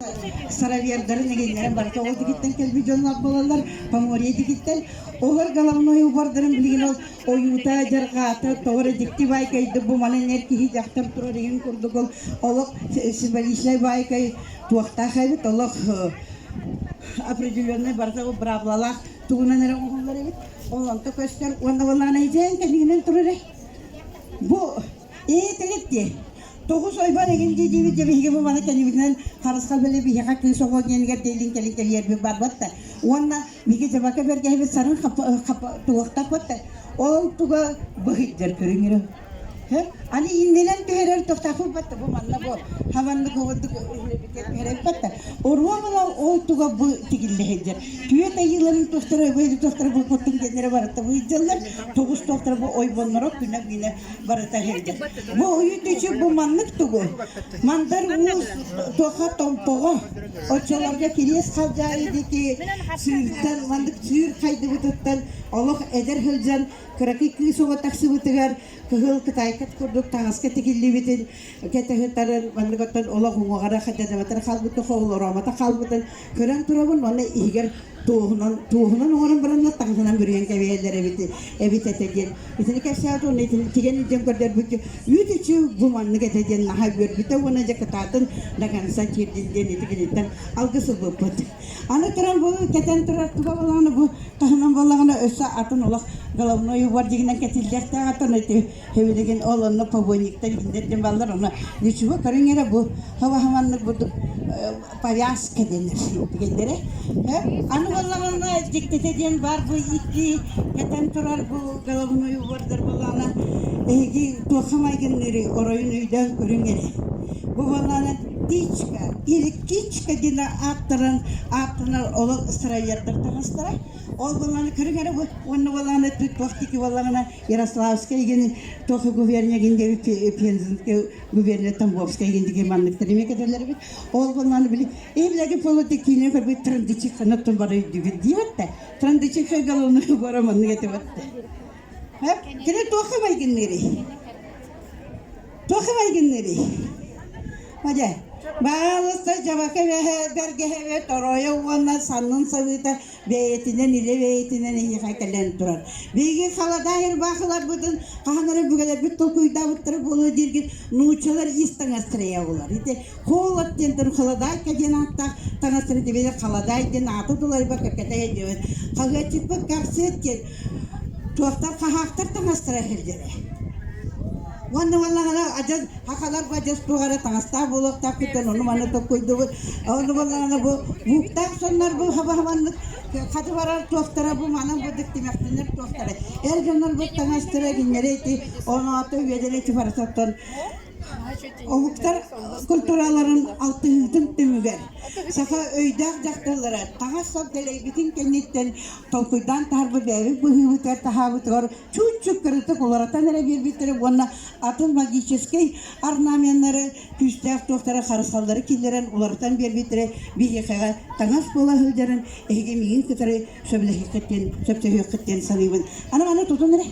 Старовердарын эгиннэрин барыта ол дигиттэн кэлбит дьоннор буолаллар, Поморье дигиттэн. Олор головной убордарын билигин ол ойуута, дьарҕаата, тоҕо эрэ дьикти баайкайды бу манан эр киһи дьахтар турар иһин курдук ол олох символичнай баайкай туохтаах эбит, олох определенный барыта ол быраабылалаах тугунан эрэ оҥоһуллар эбит. Ол онто көстөр уонна буоллаҕына идьээн кэннигинэн турар Бу Ээ, тэгит дии. Тоҕус ойбон эҥин дии диибит дьэ биһиги бу маны кэннибитинэн харысхал били биһиэхэ кыыс оҕо диэнигэр диэлин кэлин кэлиэрбит барбат да. Уонна биһиги дьабака бэргэһэбит сарын туохтаппыт да. Ол туга быһыйдар көрүҥүрү. Аны иннинэн түһэрэр тохтоохпут да бу манна бу хаваннык угурдук түһэрэрбэт да. Оруобуна ол туга бу тигиллэ сылдьар. Түөт айыыларын туохтара өбөйдү туохтара бу куттун диэннэрэ барыта быйдьаллар. Тоҕус туохтара бу ойбонноро күнэ-күнэ барыта иһиллэр. Бу уйутучу бу маннык тугу? Мандар уус туоха томпоҕо оччолорго кириэс халдьаайы диэки сыыртан маннык сыыр хайдыбытыттан олох эдэр сылдьан кыракый кыыс оҕо тахсыбытыгар кыһыл кытайкат курдук таҥаска тигиллибитин кэтэһитарын маннык оттон олох уҥуоҕара хадьадабатара хаалбыт хоолороомото хаалбытын көрөн турабын уонна иһигэр туоһунан туоһунан оҥорон бараннар таҥаһынан бүрүйэн кэбиһэллэр эбит эбит этэ диэн итини кэпсээбит уонна итини тигэн илдьэн көрдөрбүт үүт үчү бу маннык этэ диэн наһаа үөрбүтэ уонна дьэ кытаатын до конца тиэрдин диэн ити киниттэн алгыс ылбыппыт. Аны туран бу кэтэн турар туга буоллаҕына бу таһынан буоллаҕына өссө атын олох головной убор дьигинэн кэтиллиэхтээх атын ити Билигин ол онно побойниктар иһиннэр диэн бааллар, онно ничего көрүҥ эрэ бу хабаһаманнык бурдук повязка дэнэр дигэннэрэ. Аны буоллаҕына дьиктитэ диэн баар бу икки кэтэн турар бу головной убордар буоллаҕына эһиги туохха майгынныырый оройун өйдөөн көрүҥ эрэ. Бу буоллаҕына птичка или кичка диэн ааттаран ааттанар олох старовердар таҥастара. Ол буоллаҕына көрүҥ эрэ бу уонна буоллаҕына туох тики буоллаҕына Ярославскай игин Тохо губерния гин диэбит Пензенскэй губерния Тамбовскай игин диги манныктар эмиэ кэтэллэр эбит. Ол буоллаҕына били эбилэги полоты киинэ көрбүт трандычиханы оттон бары өйдүүбүт диэбит да трандычиха головной убора маннык этибит да. Кини туохха майгынныырый? Туохха майгынныырый? Мадьа, баалыста дьабака бэргэһэбэ торойо уонна саннын сабыыта бэйэтинэн илэ бэйэтинэн эһиэхэ кэлэн турар. Биһиги халадаай ырбаахыларбытын хаһан эрэ бүгэлэрбит толкуйдаабыттара буолуо дииргит нууччалар ис таҥастара буолар. Ити холод диэн халадаайка диэн ааттаах таҥастары тибэлэр халадаай диэн ааты тулайбакка кэтэһэ диэбит. Хаһыатчыппыт корсет диэн туохтар хаһаахтар таҥастара иһэллэрэ. Уонна буоллаҕына адьас Хахалар бадьас туох эрэ таҥастаах буолуохтаахпыттан ону-маны толкуйдубут. Ону буоллаҕына бу бууктаах соннор бу хаба-хабаннык хаты барар туохтара бу манан бурдук тимэхтэнэр туохтара. Эр дьоннор бу таҥастара кинилэри ити оноото үөдэлэ ити барытаттан омуктар культураларын алтыһыытын түмүгэр саха өйдөөх дьахталлара таҥас-сап дэлэйбитин кэнниттэн толкуйдаан таһарбыт бэйэбит быһыыбытыгар таһаабытыгар чууччук кыратык уларытан эрэ биэрбиттэрэ уонна атын магическай орнаменнары күүстээх туохтары харысхаллары киллэрэн уларытан биэрбиттэрэ биһиэхэҕэ таҥас буола сылдьарын эһиги миигин кытары сөбүлэһиэххит диэн сөпсөһүөххүт диэн саныыбын. Аны маны тутун эрэ.